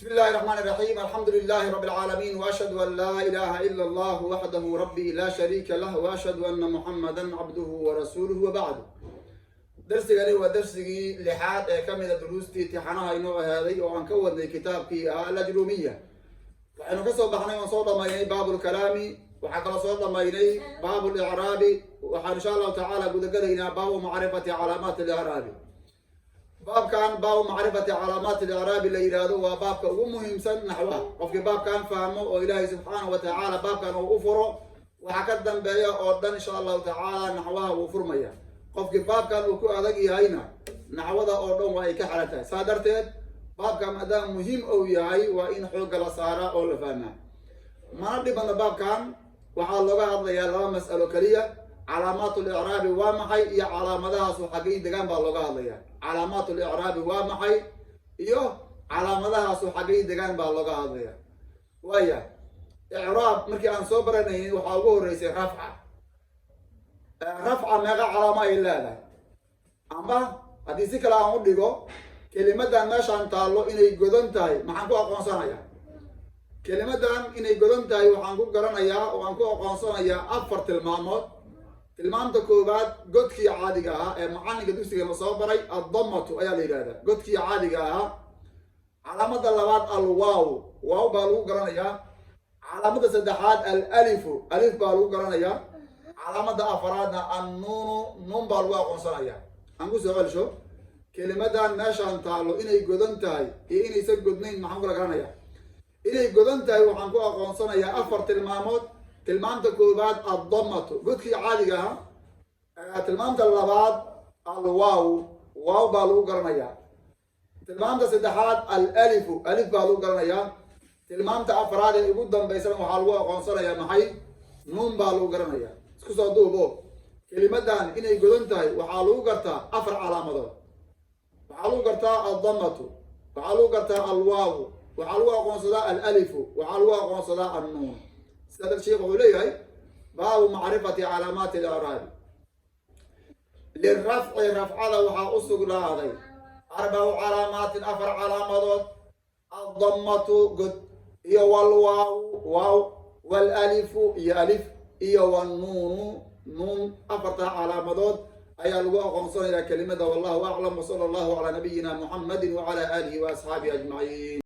بسم الله الرحمن الرحيم، الحمد لله رب العالمين، واشهد ان لا اله الا الله وحده ربي لا شريك له، واشهد ان محمدا عبده ورسوله، وبعد. Darsigani waa darsigii lixaad ee ka mida duruustii tixanaha inoo ahaaday oo aan ka wadnay kitaabkii ahaa Alajrumiya. Waxaynu kasoo baxnay oon soo dhamaynay baabulkalaami. Waxaa kaloo soo dhamaynay baabulicraabi. Waxaan insha Allahu tacaala gudagalaynaa baabu macrifati calaamaati alicraabi. Baabkan baabu macrifati calaamaati alicraabi la yidhaahdo waa baabka ugu muhiimsan naxwaha. Qofkii baabkan fahmo oo Ilaahay subxaanahu wa tacaala baabkan uu u furo, waxa ka dambeeya oo dhan insha Allahu tacaala naxwaha wuu furmaya. Qofkii baabkan uu ku adag yahayna, naxwada oo dhan waa ay ka xalan tahay. Saa darteed, baabka maadaama muhiim uu yahay, waa in xoogga la saaraa oo la fahmaa. Mana dhibana. Baabkan waxaa looga hadlayaa laba mas'alo keliya: calaamaat licraabi waa maxay iyo calaamadahaasu xaggay degaan baa looga hadlayaa. Calaamaat licraabi waa maxay iyo calaamadahaasu xaggay degaan baa looga hadlaya. Waaya, icraab markii aan soo baranayn, waxaa ugu horreysay rafca. Rafca meeqa calaamo ay leedahay? Amba haddii si kale aan u dhigo, kelimadan meeshaan taallo inay godan tahay maxaan ku aqoonsanayaa? Kelimadan inay godan tahay waxaan ku garanayaa oo aan ku aqoonsanayaa afar tilmaamood. Tilmaamta koowaad, godkii caadiga ahaa ee macalinka dugsiga la soo baray, addamatu ayaa la yidhahdaa, godkii caadiga ahaa. Calaamada labaad, alwaaw, waaw baa lagu garanayaa. Calaamada saddexaad, alalifu, alif baa lagu garanayaa. Calaamada afaraadna, annuunu, nuun baa lagu aqoonsanayaa. Aan ku soo celsho: kelimadan meeshaan taallo inay godan tahay iyo inaysan godnayn maxaan kula garanayaa? Inay godan tahay waxaan ku aqoonsanayaa afar tilmaamood. Tilmaamta koowaad, addamatu, godkii caadiga ahaa. Tilmaamta labaad, alwaaw, waaw baa lagu garanayaa. Tilmaamta saddexaad, alalifu, alif baa lagu garanayaa. Tilmaamta afraad ee ugu dambaysana waxaa lagu aqoonsanayaa maxay? Nuun baa lagu garanayaa. Isku soo duubo, kelimadan inay godan tahay waxaa lagu gartaa afar calaamadood. Waxaa lagu gartaa addamatu, waxaa lagu gartaa alwaawu, waxaa lagu aqoonsadaa alalifu, waxaa lagu aqoonsadaa annuun. Sida dar sheikh wuxuu leeyahay: baabu macrifati calaamaati alicraabi. Lirafci, rafcada waxaa u sugnaaday arbacu calaamaatin, afar calaamadood: addamatu, god, iyo walwaaw, waaw, walalifu, iyo alif, iyo wannuunu, nuun. Afartaa calaamadood ayaa lagu aqoonsanayaa kelimada. Wallahu aclam, wsala Allahu calaa nabiyina Muxamadi wacala aalihi wa asxaabihi ajmaciin.